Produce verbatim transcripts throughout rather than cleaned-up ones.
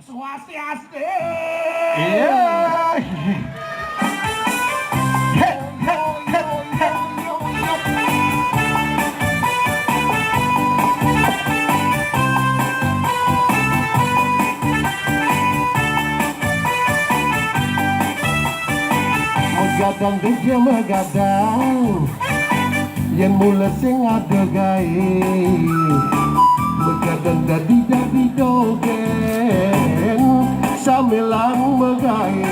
Swastiastu. Iya. Hé, hé, hé, hé. Megadang dija megadang, yén mula sing ada gaé. Megadang dadi-dadi dogén, sambilang megaé.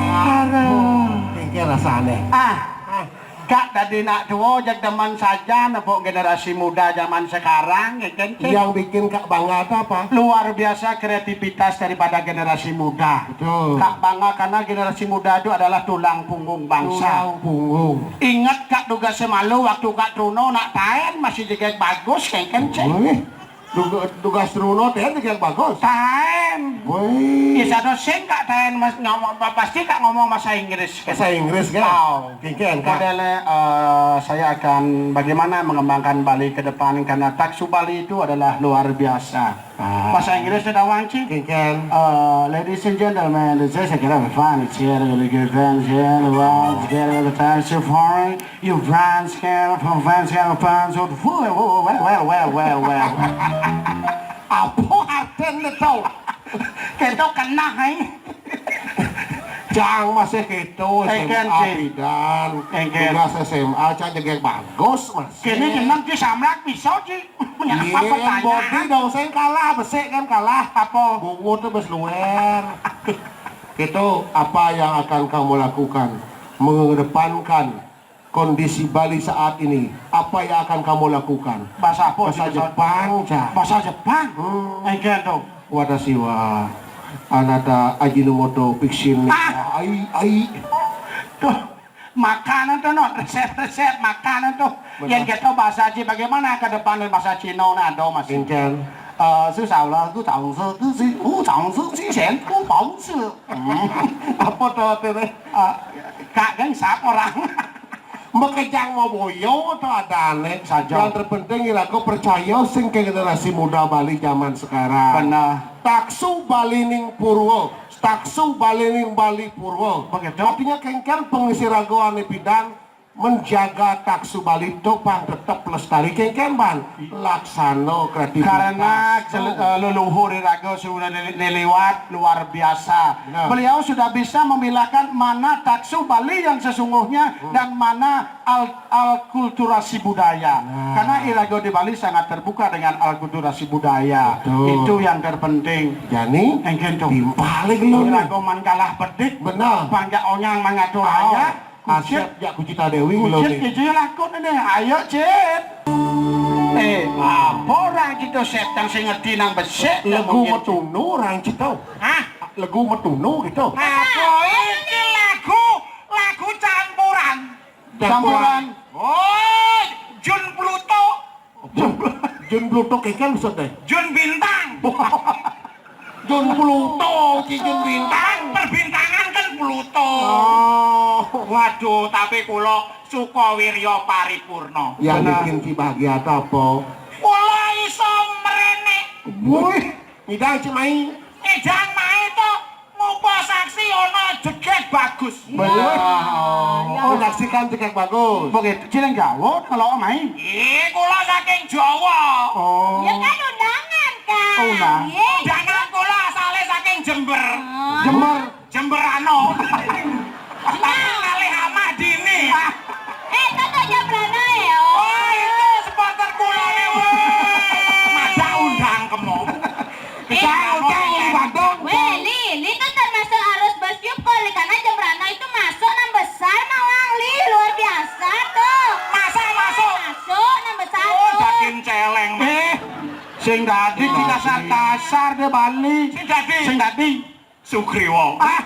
Arah. Kéngkén rasané. Ah. Kak dadi nak tua, jeg demen saja nepuk generasi muda zaman sekarang, ya kan, Cik? Yang bikin Kak bangga itu apa? Luar biasa kreativitas daripada generasi muda. Betul. Kak bangga karena generasi muda itu adalah tulang punggung bangsa. Tulang punggung. Ingat Kak dugasé malu waktu Kak Truno nak taén masih jegég bagus, ya kan, Cik? Wih. Duga-, dugas Truno taén jegég bagus. Taén. Woi. Ya, satu sing Kak taén, Mas, ngomong, pasti Kak ngomong bahasa Inggris. Bahasa Inggris, kan? Tahu. Kéngkén, Kak. Modele, eh, saya akan bagaimana mengembangkan Bali ke depan, karena taksu Bali itu adalah luar biasa. Ah. Bahasa Inggris sudah wangci. Kéngkén. Eh, ladies and gentlemen, this is a kind of fun. It's here, really good fun. Here, well, it's here, really fancy foreign. You France can, France can, France, well, well, well, well, well, well. Apa artiné to? Kéto kenah, hai. Jang masih kéto, Éngkén, S M A Cik. Bidan. Éngkén. Tugas S M A, cang jegég bagus, masih. Kéné jeneng Ki Samrak bisa, Cik. Punya apa pertanyaan? Bodi dong, saya kalah, besik kan kalah. Apa? Bungut tuh bes luar. Itu apa yang akan kamu lakukan? Mengedepankan kondisi Bali saat ini, apa yang akan kamu lakukan? Bahasa apa? Bahasa Jepang, Cak. Bahasa Jepang? Hmm. Éngkén to. Watashi wa anata Ajinomoto fixin. Ah! Ai, ai. Tuh, makanan tuh, non, resep-resep makanan tuh. Benar. Yang kita bahasa Cina, bagaimana ke depan bahasa Cina, nah, ada masih. Éngkén. Eh, susah lah, aku tahu, aku sih, aku tahu, aku sih, aku tahu sih. Hmm. Apa tuh, apa, apa? Eh, Kak, kan siapa orang? Makejang maboyo to adané. Saja. Yang terpenting iraga percaya sing ke generasi muda Bali zaman sekarang. Benar. Taksu Bali ning purwa, taksu Bali ning Bali purwa. Begitu. Artinya kéngkén pengisi raga ané bidan menjaga taksu Bali to pang tetep lestari kéngkén, Ban. Laksana kreativitas. Karena jel-, eh, leluhur iraga sudah nil-, niliwat luar biasa. Benar. Beliau sudah bisa membedakan mana taksu Bali yang sesungguhnya, hmm, dan mana al-, alkulturasi budaya. Nah. Karena iraga di Bali sangat terbuka dengan alkulturasi budaya. Betul. Itu yang terpenting. Jani, éngkén to. Timpal lagi lo nih. Iraga man kalah bedik. Benar. Panjak onyang mangatur, oh, ayah. Asep jak Kucita Dewi lo nih. Kucit, itu yang lakon ini. Ayo, Cit. Eh, apa orang kita setan sing ngerti nang besik, legu nang mungkin metunu orang cito. Hah? Legu metunu gitu. Apa ini lagu? Lagu campuran. Campuran. Oh, Jun Pluto. Jun, Jun Pluto kéngkén maksudné? Jun Bintang. Jun Pluto, Ki Jun Bintang. Perbintangan kan Pluto. Oh. Waduh, tapi kula suka wirya paripurna. Yang, benar, bikin Ki bahagia apa? Kula iso mrene. Wih, ngidang Cik Mai. Ngidang Mai to. Ngupa saksi ana jegég bagus. Bener. Wah, oh, menyaksikan jegég bagus. Begitu, cileng Jawa kalau Mai. Ih, kula saking Jawa. Oh. Ya kan undangan, kan? Oh, undangan. Iya. Undangan kula asale saking Jember. Oh. Jember. Jemberano. Nah. Kalih Ahmad Dini. Eh, itu tuh Jemberano ya? Oh, itu supporter kula nih, weh. Masa undang kemo. Kita, eh, ucap di Bandung. Weh, Li, Li tuh termasuk arus bersyukur, Li, karena Jemberano itu masuk enam besar, Mawang, Li, luar biasa tuh. Masa masuk? Masuk enam besar tuh. Oh, daging celeng. Eh, sing dadi, oh, dikasar-kasar deh Bali. Sing dadi. Sing dadi. Sugriwa. Ah,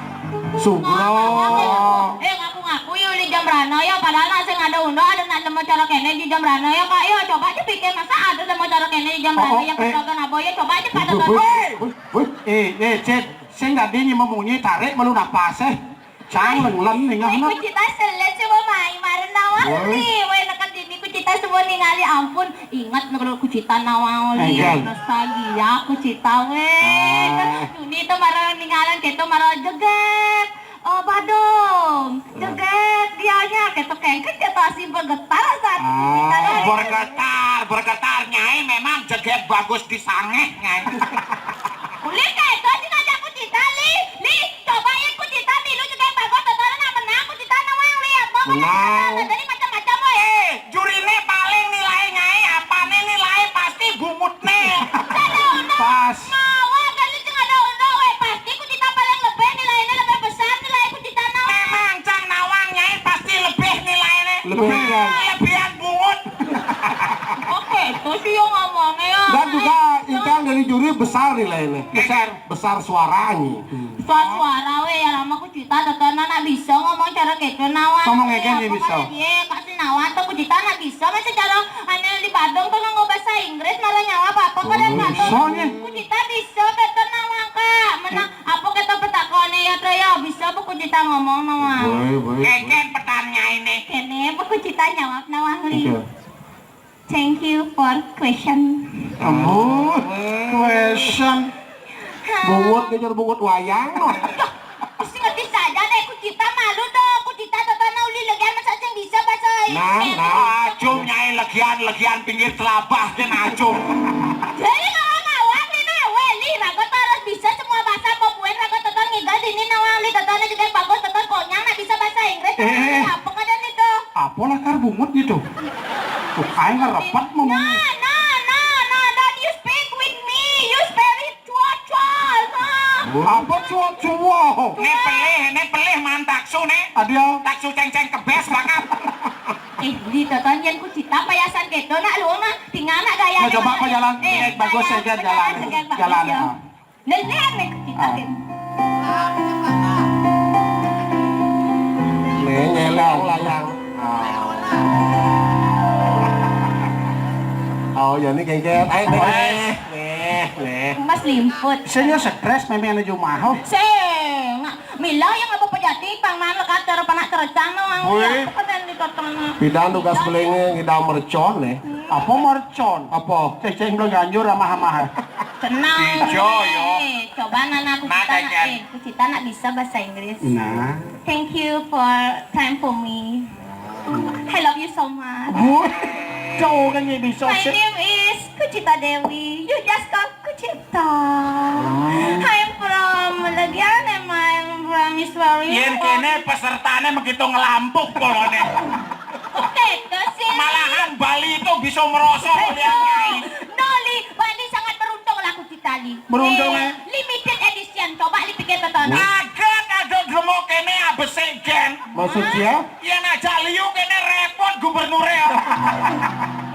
Sugro. Ngaku-ngaku. Eh, ngaku-ngaku ya Li Jemberano ya, padahal nak sing ada undang, ada nak nemu cara kene di Jemberano ya, Kak. Ya, coba aja pikir, masa ada nemu cara kene di Jemberano, oh, oh, yang, eh, ketokan apa ya, coba aja pada. Woi, woi, woi. Eh, eh, Cit, sing dadi nyima munyi tarik malu napas, eh. Cang lenglen ning. Eh, ngono. Kucita selet coba mai, maren nawar. Woi. Nih, woi, nekan dini kucita Tes mau ningali, ampun, inget nang Kucita nawang oli. Enggak. Nostalgia Kucita wé. Ah. Yuni to mara ningalan kéto mara jegét. Oh, badung. Jegét dianya kéto kéngkén kéto asi bergetar saat Kucita. Ah, bergetar, bergetar, Nyai, memang jegét bagus di sangéh, Nyai. Ulir kéto sing ngajak Kucita, Li. Li, coba yén Kucita milu jegét bagus, totonan menang Kucita nawang, Li. Apa menang. Jadi macam-macam, wé. Eh, juriné paling nilai Nyai, apané nilai pasti bungutné. Pas. Mawa kan sing ada undang, wé, pasti Kucita paling lebih nilainé, lebih besar nilai Kucita nawang. Memang cang nawang Nyai pasti lebih nilainé. Lebih, ya. Kelebihan bungut. Oke, itu sih yang ngomongnya ya. Dan juga Icang dari juri besar nilainé. Besar. Besar suaranya. Suara-suara wé ya lama Kucita totonan nak bisa ngomong cara kéto nawang. Ngomong ngékén ya bisa. Iya, kasih nawang to Kucita nak bisa masih cara ane di Badung to nganggo bahasa Inggris malah nyawa apa-apa kada bisa. Kucita bisa kéto nawang, Kak. Menang apa kéto petakoné ya to ya bisa bu Kucita ngomong nawang. Boleh, boleh. Kéngkén petanya ini. Kéné bu Kucita nyawab nawang li. Iya. Thank you for question. Ampun, question. Bungut kejar bungut wayang loh. Mesti ngerti saja deh, Kucita malu dong. Kucita totonan uli legian masa sing bisa bahasa Inggris. Nah, nah. Acung Nyai legian, legian pinggir telabah ké acung. Jadi kalau nawang li nah, weli raga to harus bisa semua bahasa apa buen raga totonan ngigal dini nawang li totonan juga bagus totonan konyang nah bisa bahasa Inggris. Eh, eh, eh. Apa kada nih tuh? Apa lakar bungut gitu? Tuh, aing ngerepet ngomongnya. No, no, no, no, don't you speak with me. You speak with cua-cua, no. Apa cua-cua? Né pelih, né pelih man taksu né. Adio. Taksu céngcéng kebés banget. Eh, di totonan yén Kucita payasan kéto nak lu nah. Tinggal nak gaya. Nah, coba apa jalan? Eh, bagus gaya, saja jalan. Jalan. Jalan. Nah, lihat nih, kita kan. Nih, nyelang layang. Oh. Oh, ya ini kéngkén. Ayo, nih, nih, nih. Mas limput. Saya stres, memang ada jumah. Sing, nak, mila yang apa pejati, pang man lekat cara panak terecang no, ang. Wih. Apa kan di totonan? Pidan tugas belengé ngidam mercon, nih. Apa mercon? Apa? Cécéng belum ganjur, amah-amah. Tenang. Ijo, yo. Coba nana Kucita nak, eh, Kucita nak bisa bahasa Inggris. Nah. Thank you for time for me. I love you so much. Gue, cowok kan jadi bisa. My name is Kucita Dewi. You just call Kucita. I'm from Legian and I'm from Miss Warrior. Yén kéné pesertané begitu ngelampuk pokoknya. Oke, kasih. Malahan Bali itu bisa merosot. Betul. Lihat, Nyai. No, Li, Bali sangat beruntung lah Kucita, Li. Beruntung, eh, eh? Limited edition. Coba dipikir betul. Agak ada demo kéné abesik gén. Maksudnya? Yén aja liu kéné repot gubernuré.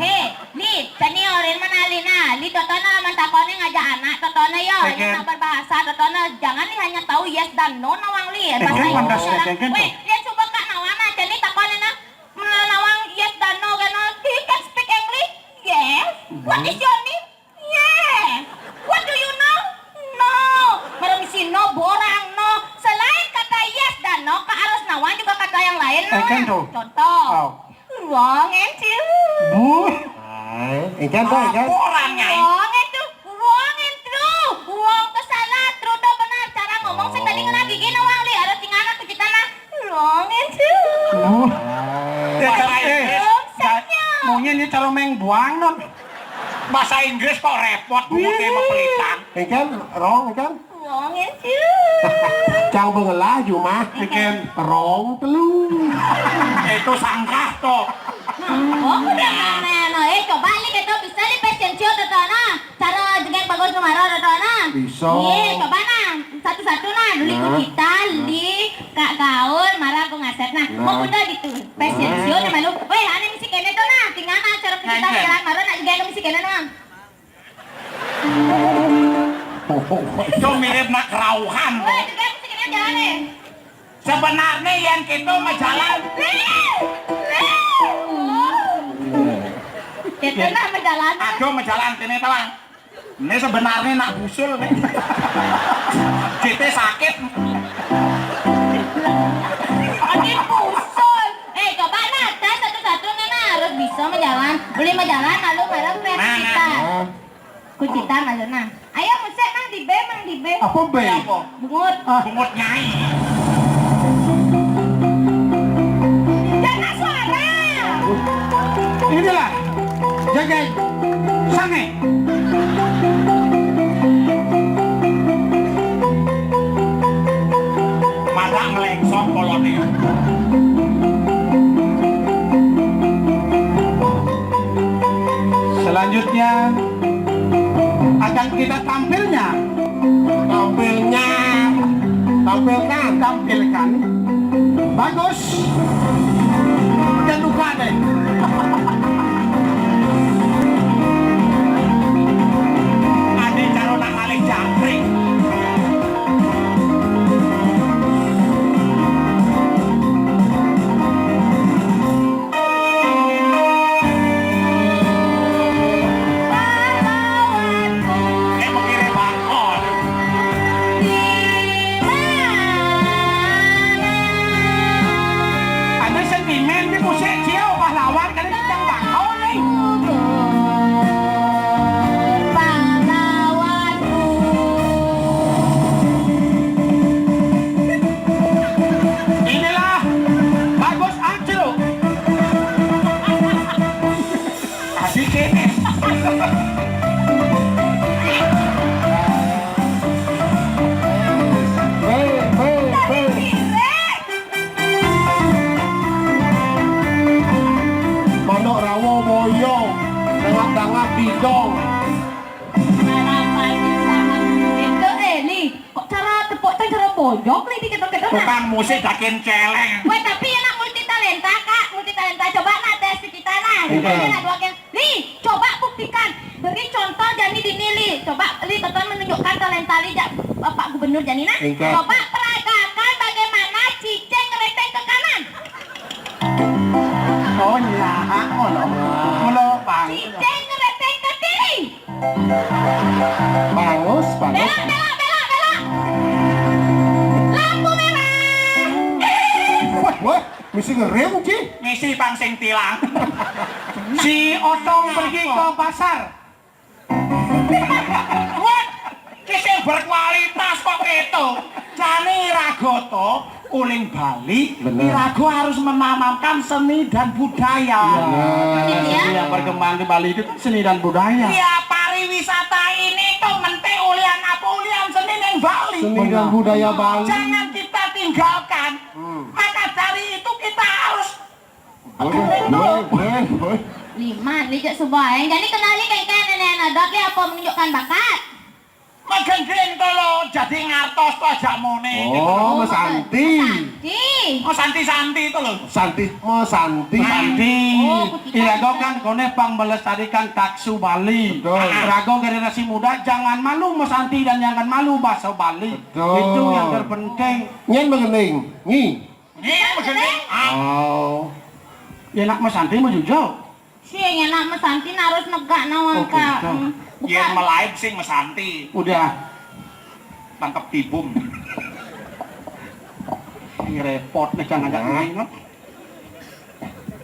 Hé, Li, seniorin mana Li nah. Li totonan lamun takoné ngajak anak, totonan yo, yang nak berbahasa, totonan jangan Li hanya tahu yes dan no nawang Li. Bahasa Inggris. Wéh, yén suba ka nawang nah, jani takoné nah. Nawang yes dan no kena. Do you can speak English? Yes. What is your name? Yes. What do you know? No. Meremisi no, borang no. Selain kata yes dan no, ka harus nawang juga kata yang lain. Eh, kan tuh. Contoh. Oh. Wrong and true. Bu. Hai, ikan tuh, ikan. Borang, Nyai. Wrong and true. Wrong and true. Wrong tuh salah, true tuh benar. Cara ngomong sing tadi ngena gigi nawang Li, harus tinggal aku kita nah. Wrong and true. Bu. Ya, kan, eh, mungkin ini cara main buang non. Bahasa Inggris kok repot, bungut téh mah pelitan. Ikan, wrong, ikan. Wrong and true. Cang bengelah, jumah. Ikan. Wrong telu. Itu sangkah tuh. Oh, udah mana, no. Eh, coba Li, kita bisa Li fashion show tuh, nah. Cara jegék bagus nu mara, nah. Bisa. Iya, coba nah. Satu-satu nah. Dulu Kucita, Li, Kak Gaul, mara aku ngasép nah. Mau kuda gitu. Fashion show nih malu. Wéh, ané misi kéné tuh nah. Tinggal nah cara Kucita jalan mara nak jegék misi kéné nah. Itu mirip nak kerauhan. Wéh, jegék misi kéné jalan nih. Sebenarnya yang kita mau jalan. Kita nah mau jalan. Aduh, mau jalan kéné tuh. Ini sebenarnya nak busul nih. Jete sakit. Ini busul. Eh, coba nah, tes satu-satu nah, nah, harus bisa. Majalan, uli majalan lalu marang Nah, nah. Kucita. Kucita maksudna. Ayo musik Mang Dibe, Mang Dibe. Apa, Be? Apa? Bungut. Ah. Bungut nyai. Jangan suara. Inilah. Jaga. Sange. Mata ngelengsong kolonel. Selanjutnya akan kita tampilnya. Tampilnya. Tampilkan. Tampilkan. Bagus. Udah lupa deh. Adi caro nak ngalih jangkrik. Ada sentimen di musik dia pahlawan kan yang bakal nih. Inilah bagus Acil. Tadi kene. Hei, hei, hei. Manuk rawa moyo, dangak-dangak bidong. Itu, eh, Li, kok cara tepuk teh cara bojok, Li, diketok-ketok, nah? Tukang musik dakin celeng. Weh, tapi enak multi talenta, Kak, multi talenta. Coba, nah, tes kita, nah. Iya. Kita, nah, dua kali. Li, coba buktikan. Beri contoh jani dini, Li. Coba, Li, tekan menunjukkan talenta Li, jak Bapak Gubernur jani, nah. Iya. Coba peragakan bagaimana cicing ngereteng ke kanan. Oh, iya, ngono. Ngono, Bang. Cicing ngereteng ke kiri. Bagus, bagus. Belok, belok, belok, belok. Lampu merah. Wah, wah, misi ngerem, Ci. Misi pang sing tilang. Si Otong pergi ke pasar. Wah, ki sing berkualitas kok gitu. Jani Iraga to uling Bali, Bener. Iraga harus menanamkan seni dan budaya. Iya, Iya. Seni yang berkembang di Bali itu kan seni dan budaya. Iya, pariwisata ini tuh menting ulian apa ulian seni ning Bali. Seni dan Bener. budaya Bali. Jangan kita tinggalkan. Hmm. Maka dari itu kita harus Boleh, boleh, boleh, boleh. Lima, Li, cek subaeng. Jadi kenali kayak nenek Nadot, Li, apa menunjukkan bakat? Magending to lo, jadi ngartos to aja muni. Oh, Oh, Mas Santi. Santi. Oh, Santi-Santi to lo. Santi, Mas Santi. Santi. Oh, aku tidak Iraga bisa. kan kone pang melestarikan taksu Bali. Betul. Iraga generasi muda jangan malu mesanti dan jangan malu bahasa Bali. Betul. Itu yang terpenting. Nyen magending. Ngi. Nggih, Mas Gending. Ah. Oh. Ya nak Mas Santi mau jujur. Sing enak Mas Santi harus negak nawang, Oh, Kak. gitu. Hmm. Yen Bukan. melaib sing Mas Santi. Udah. Tangkep tibum. Ini repot nih, jangan Nah. jangan.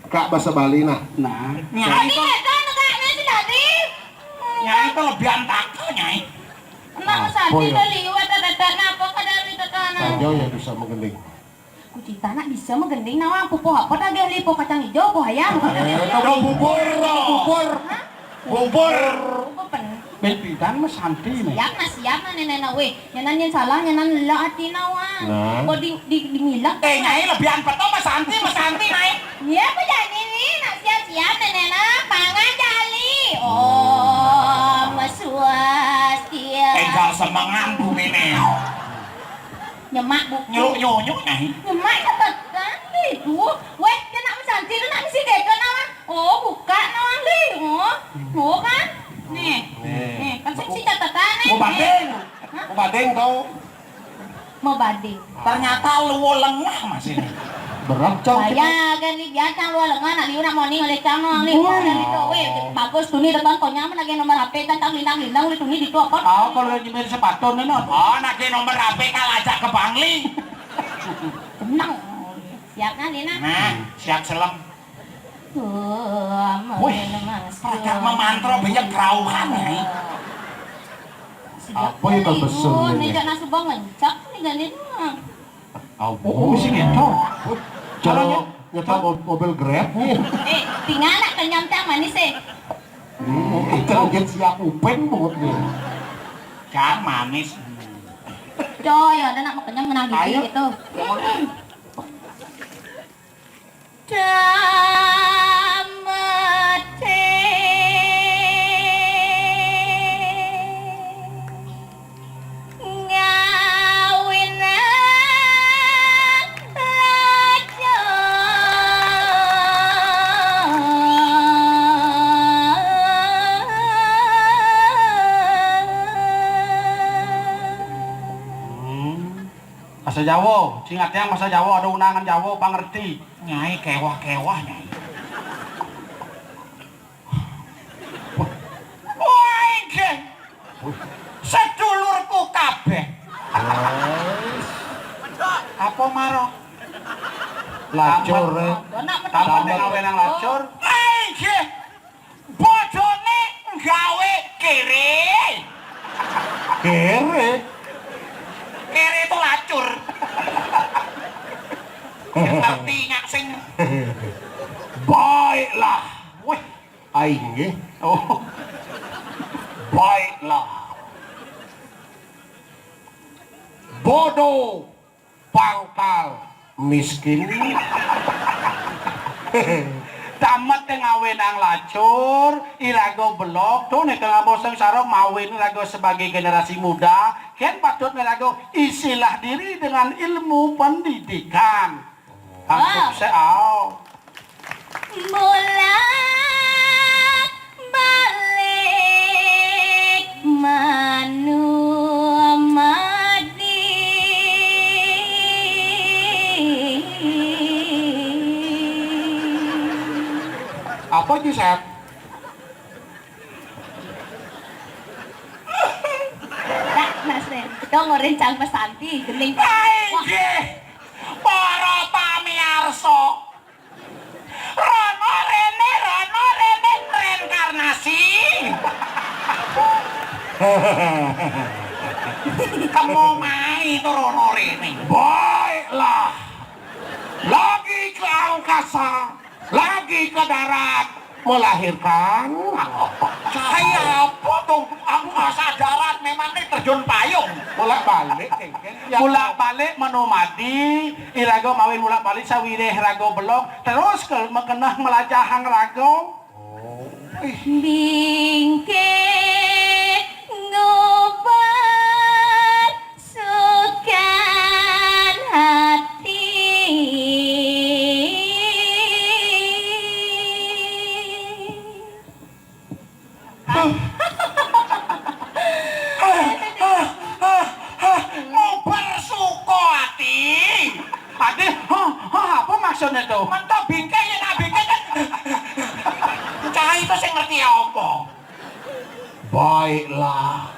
Kak bahasa Bali nah. Nah. Nyai Tadi itu, itu negaknya si tadi. Nyai itu lebih antaka, Nyai. Enak Mas Santi Apa ya? udah liwat, ada apa kada hari tetana. Aja ya bisa magending. Ku cinta nak bisa magending nawang, pupuh apa tagih li, pupuh kacang hijau, pupuh ayam. Eh, Ada bubur, bubur. Hah? Bubur. Bubur pen. Bel bidang Mas Santi nih. Siap, Mas, siap, Mas, nenek, nah, weh. Nyanan yang salah, nyanan lelak hati nawang. Nah. Kok di, di, di ngilek? Eh, Nyai lebih anpet to Mas Santi, Mas Santi naik. Iya, apa jadi nih? Nak siap-siap, nenek, nah, pangan jali. Om Swastiastu. Tinggal semengan bumi nih. Nyemak buku. Nyeluk nyunyuk, Nyai. Nyemak catatan itu. Weh, dia nak Mas Santi tu nak mesti deket nawang. Oh, buka nawang li. Oh, oh kan? Nih. Nih. Nih, kan saya mesti catatan nih. Mau banding. Hah? Mau banding tau. Mau banding. Ternyata luwe lengah Mas ini. Berat, Cong. Saya kan ni biar cang luwe lengah, nak liu nak morning oleh cang nawang li. Wah. Dari tu, weh, bagus tu ni, tekan konyang mana lagi nomor H P, kan tak lindang-lindang oleh tu ni di tu apa? Oh, kalau lagi main sepatu ni, no. Oh, nak ke nomor H P kalau ajak ke Bangli. Tenang. Siap kan, Lina? Nah, siap selem. Wih, rada memantra banyak kerauhan, Nyai. Apa ya, Pak Besul ini? Nek nak suba ngencak, tinggalin mah. Apa? Oh, sing itu. Cara nyetel mo-, mobil Grab nih. Eh, tinggal nak kenyam cang manis, eh. Hmm, itu kaget siap upeng banget nih. Cang manis. Coy, ada nak mau kenyam menang gigi gitu. Damete ngawinang lacur. Hmm. Basa Jawa, sing ati basa Jawa, ada undangan Jawa, pangerti. Nyai kewah-kewah, Nyai. Wah, inggih. Sedulurku kabeh. Apa maro? Lacur, eh. Tambah ning awenang lacur. Wah, inggih. Bojone nggawe kere. Kere? Kere itu lacur. Ngerti ngak sing. Baiklah. Wih, aing nggih. Oh. Baiklah. Bodoh. Pangkal miskin. Tamat teng awenang lacur, iraga belog, to nek ngaboseng sarong mawin iraga sebagai generasi muda, ken patut iraga isilah diri dengan ilmu pendidikan. Tangkup seau. Bolak-balik manu madi. Apa, Josep? Tak, Mas Ren. Kita ngorin cang pesanti, gening. Ayo, nggih. Para pamiarsa. Rono rene, rono rene, reinkarnasi. Temu mai to rono rene. Baiklah. Lagi ke angkasa, lagi ke darat, melahirkan. Cahaya apa tuh? Aku nggak sadaran, memang ini terjun payung. Bolak-balik, kengkeng. Ya. Bolak-balik menumadi, iraga mawin bolak-balik sawireh raga belog, terus ke mekenah melajahang raga. Oh. Bingkih ngubar sukan hati. Ngober suka ati. Ade, hah, hah, apa maksudnya tuh? Mentok bingkai ya, nak bingkai kan. Cah itu sing ngerti ya apa? Baiklah.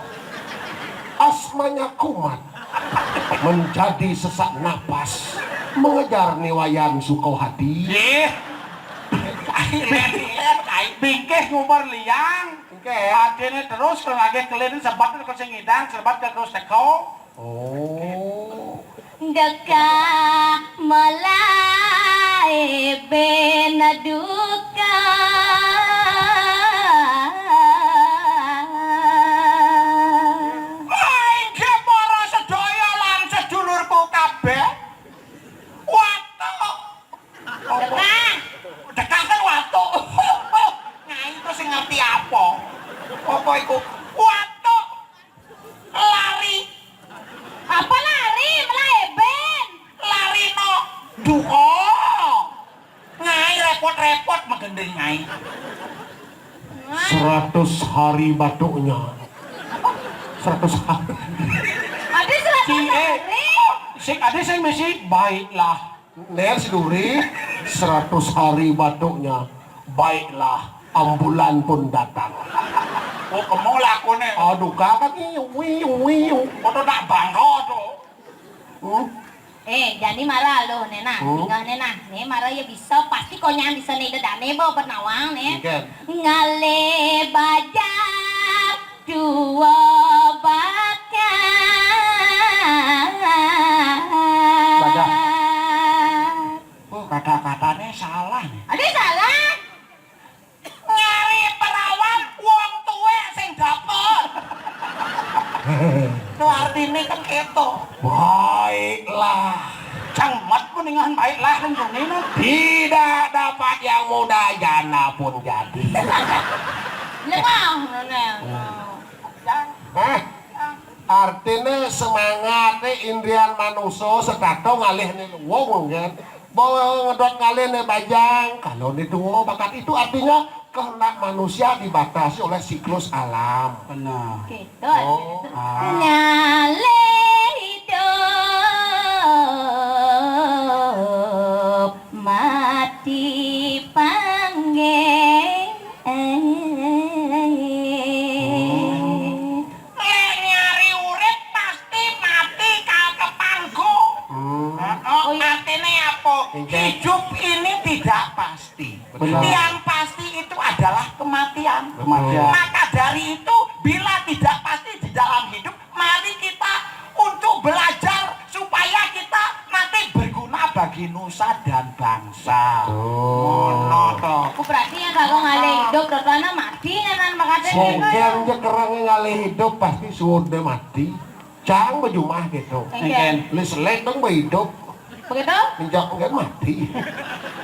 Asmanya kumat. Menjadi sesak napas. Mengejar ni Wayan Sukohadi. Ih. Bingkih ngubar liang. Oke. Adene terus kalau lagi kelin sebat ke sing ngidang, sebat ke terus teko. Oh. Dekah melai ben duka. Inggih para sedaya lan sedulurku kabeh. Watuk. Apa? Dekah. Dekah kan watuk. Nah, itu sing ngerti apa? Apa iku? Watuk. Lari. Apa lari? Melai ben. Lari no. Duka. Ngai repot-repot magendeng ngai. Seratus hari batuknya. Seratus hari. Ada seratus hari. Sing, eh, sing, ada sing mesti baiklah. Ner si Duri, seratus hari batuknya. Baiklah, ambulan pun datang. Oh, kemul aku nih. Aduh, kakak iu, iu, iu. Foto tak bangga tuh. Hmm? Eh, jani mara luh né nah, hmm? Tinggal né nah. Né mara ya bisa, pasti konyangan bisa né dedane bo bernawang né. Ngalih bajang dua bakar. Badah. Oh, kata-katanya salah nih. Ada salah? Nyari perawan wong tuwek sing dapet. Itu artinya kan gitu. Baiklah. Cangmat mendingan baiklah kan gini. Tidak dapat yang muda, janda pun jadi. Lemah, Nonel. Hah? Artinya semangatnya indrian manusia setato ngalih nih wong kan. Bawa ngedot ngalih nih bajang. Kalau nih tuh bakat itu artinya kehendak manusia dibatasi oleh siklus alam. Benar. Gitu. Oh, ah. Ngalih hidup mati panggih. Lek nyari urip pasti mati kal kepanggu. Hmm. Oh, iya. Artinya apa? Iya. Hidup ini tidak pasti. Benar. Yang pasti itu adalah kematian. Kematian. Maka dari itu, bila tidak pasti di dalam hidup, mari kita untuk belajar supaya kita nanti berguna bagi nusa dan bangsa. Betul. Ngono to. Ku berarti yang kagak ngalih hidup, Rotana mati nyanan makanya. Songkeng aja kerang ngalih hidup pasti sudah mati. Cang bejumah gitu. Engken. Lis lek dong hidup. Begitu? Menjak enggak mati.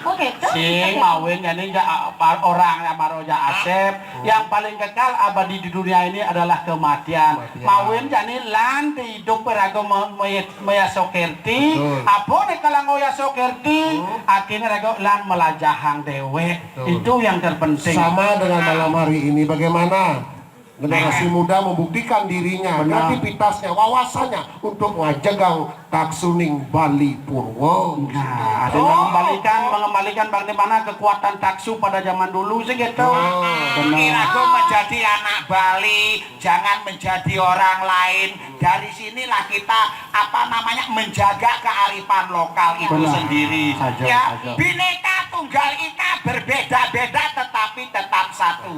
Oh gitu? Sing mawin jani ja, orang yang maroja asep, yang paling kekal abadi di dunia ini adalah kematian. Kematian. Mawin jani lan di hidup raga me- me- maya sokerti. Betul. Apa nih kalau ngoya sokerti? Hmm. Akhirnya raga lan melajahang dewek. Betul. Itu yang terpenting. Sama dengan malam hari ini, bagaimana generasi muda membuktikan dirinya, benar, kreativitasnya, wawasannya untuk ngajegang taksuning Bali Purwo. Nah, ada mengembalikan, mengembalikan bagaimana kekuatan taksu pada zaman dulu sih gitu. Oh. Benar. Irago menjadi anak Bali, jangan menjadi orang lain. Dari sinilah kita, apa namanya, menjaga kearifan lokal itu, benar, sendiri. Saja, ya, saja. Bineka Tunggal Ika, berbeda-beda tetapi tetap satu.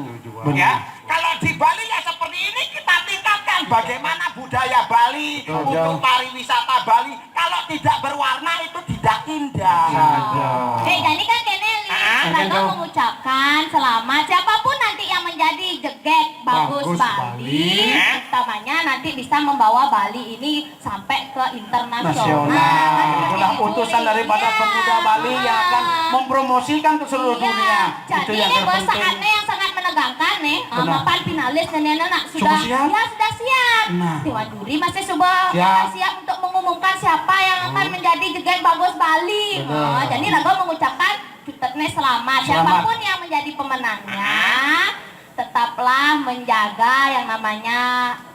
Benar. Ya. Kalau di Bali ya seperti ini, kita tingkatkan bagaimana budaya Bali, betul, untuk pariwisata Bali. Kalau tidak berwarna itu tidak indah. Saja. Eh, jadi kan kene Li, ah, raga mengucapkan selamat siapapun nanti yang menjadi jegek bagus, bagus Bali, Bali, utamanya nanti bisa membawa Bali ini sampai ke internasional. Nasional. Nah, sudah utusan daripada pemuda Bali yang akan mempromosikan ke seluruh dunia. Jadi itu yang terpenting. Saatnya yang sangat menegangkan nih, eh, benar, mapan finalis dan anak sudah, sudah siap? Ya, sudah siap. Nah. Dewan juri masih sudah siap untuk mengumumkan siapa yang akan menjadi jegek bagus Bali. Benar. Oh, jadi raga mengucapkan cutetnya selamat. Selamat. Siapapun yang menjadi pemenangnya, tetaplah menjaga yang namanya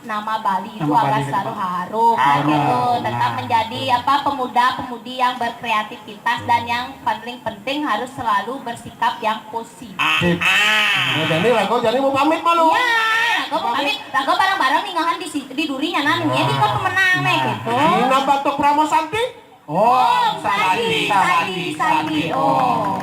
nama Bali itu agar selalu harum, kan gitu. Tetap menjadi apa, pemuda-pemudi yang berkreativitas dan yang paling penting harus selalu bersikap yang positif. Sip. Nah, jadi raga jadi mau pamit malu. Ya, raga mau pamit. Raga bareng-bareng ninggahan di si- di durinya nanu ya, di pemenang nih gitu. Ini apa tuh Pramo Santi? Oh, Santi, Santi, Santi. Oh.